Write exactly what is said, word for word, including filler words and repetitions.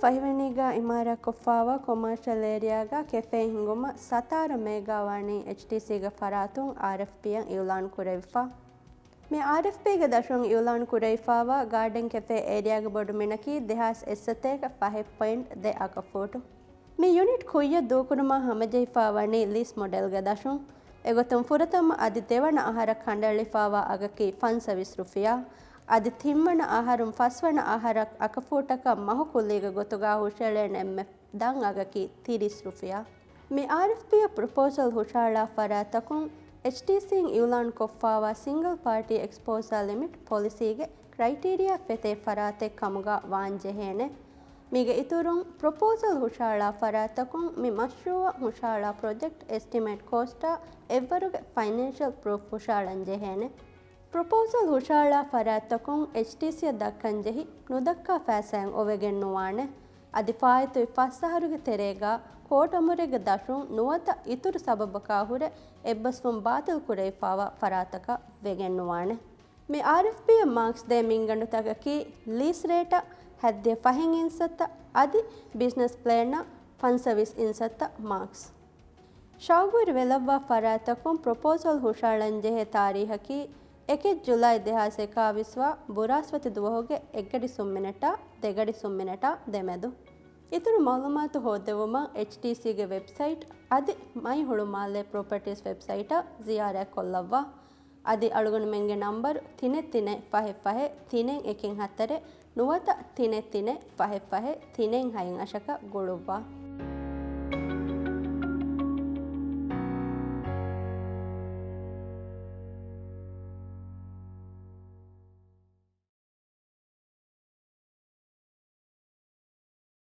ފަހެވަނީގާ އިމާރާތްކޮށްފާވާ ކޮމާޝަލް އޭރިއާގާ ކެފޭ ހިނގުމަށް ސަތާރަ މޭގާ ވާނީ އެޗްޑީސީގެ ފަރާތުން އާރްއެފްޕީއަށް އިއުލާން ކުރެވިފަ. މި އާރްއެފްޕީގެ ދަށުން އިއުލާން ކުރެވިފާވާ ގާޑެން ކެފޭ އޭރިއާގެ ބޮޑު މިނަކީ ދެހާސް އެއްސަތޭކަ ފަހެއް ޕޮއިންޓް ދެ އަކަފޫޓު. މި ޔުނިޓް ކުއްޔަށް ދޫކުރުމަށް ހަމަޖެހިފާވަނީ ލީސް މޮޑެލްގެ ދަށުން. އެގޮތުން ފުރަތަމަ އަދި ދެވަނަ އަހަރަށް ކަނޑައެޅިފާވާ އަގަކީ ފަންސަވީސް ރުފިޔާ. އަދި ތިންވަނަ އަހަރުން ފަސްވަނަ އަހަރަށް އަކަފޫޓަކަށް މަހު ކުލީގެ ގޮތުގާ ހުށައެޅޭނެ އެންމެ ދަށް އަގަކީ ތިރީސް ރުފިޔާ. މި އާރްއެފްޕީއަށް ޕްރޮޕޯސަލް ހުށަހަޅާ ފަރާތްތަކުން އެޗްޑީސީން އިއުލާން ކޮށްފާވާ ސިންގަލް ޕާޓީ އެކްސްޕޯޒާ ލިމިޓް ޕޮލިސީގެ ކްރައިޓީރިއާ ފެތޭ ފަރާތެއް ކަމުގާ ވާން ޖެހޭނެ. މީގެ އިތުރުން، ޕްރޮޕޯސަލް ހުށަހަޅާ ފަރާތްތަކުން މި މަޝްރޫއަށް ހުށަހަޅާ ޕްރޮޖެކްޓް އެސްޓިމޭޓް ކޯސްޓާ އެއްވަރުގެ ފައިނޭންޝަލް ޕްރޫފް ހުށަހަޅަން ޖެހޭނެ. ޕްރޮޕޯސަލް ހުށަހަޅާ ފަރާތްތަކުން އެޗްޑީސީއަށް ދައްކަން ޖެހި ނުދައްކާ ފައިސާއެއް އޮވެގެން ނުވާނެ. އަދި ފާއިތުވި ފަސް އަހަރުގެ ތެރޭގާ ކޯޓް އަމުރެއްގެ ދަށުން ނުވަތަ އިތުރު ސަބަބަކާ ހުރެ އެއްބަސްވުން ބާތިލް ކުރެވިފާވާ ފަރާތަކަށް ވެގެން ނުވާނެ. މި އާރްއެފްޕީއަށް މާކްސް ދޭ މިންގަނޑުތަކަކީ ލީސް ރޭޓަށް ހައްދިހަ ފަހެއް އިންސައްތަ އަދި ބިޒްނަސް ޕްލޭނަށް ފަންސަވީސް އިންސައްތަ މާކްސް. ޝައުގުވެރި ވެލައްވާ ފަރާތްތަކުން ޕްރޮޕޯސަލް ހުށައަޅަންޖެހޭ ތާރީހަކީ އެކެއް ޖުލައި ދެހާސް އެކާވީސް ވާ ބުރާސްފަތި ދުވަހުގެ އެއްގަޑި ސުން މިނެޓާ ދެގަޑި ސުން މިނެޓާ ދެމެދު. އިތުރު މައުލޫމާތު ހޯއްދެވުމަށް އެޗްޑީސީގެ ވެބްސައިޓް އަދި މައި ހުޅުމާލޭ ޕްރޮޕަޓީސް ވެބްސައިޓަށް ޒިޔާރަތްކޮށްލައްވާ. އަދި އަޅުގަނޑުމެންގެ ނަންބަރު ތިނެއް ތިނެއް ފަހެއް ފަހެއް ތިނެއް އެކެއް ހަތަރެއް ނުވަތަ ތިނެއް ތިނެއް ފަހެއް ފަހެއް ތިނެއް ހައެއް އަށަކަށް ގުޅުއްވާ.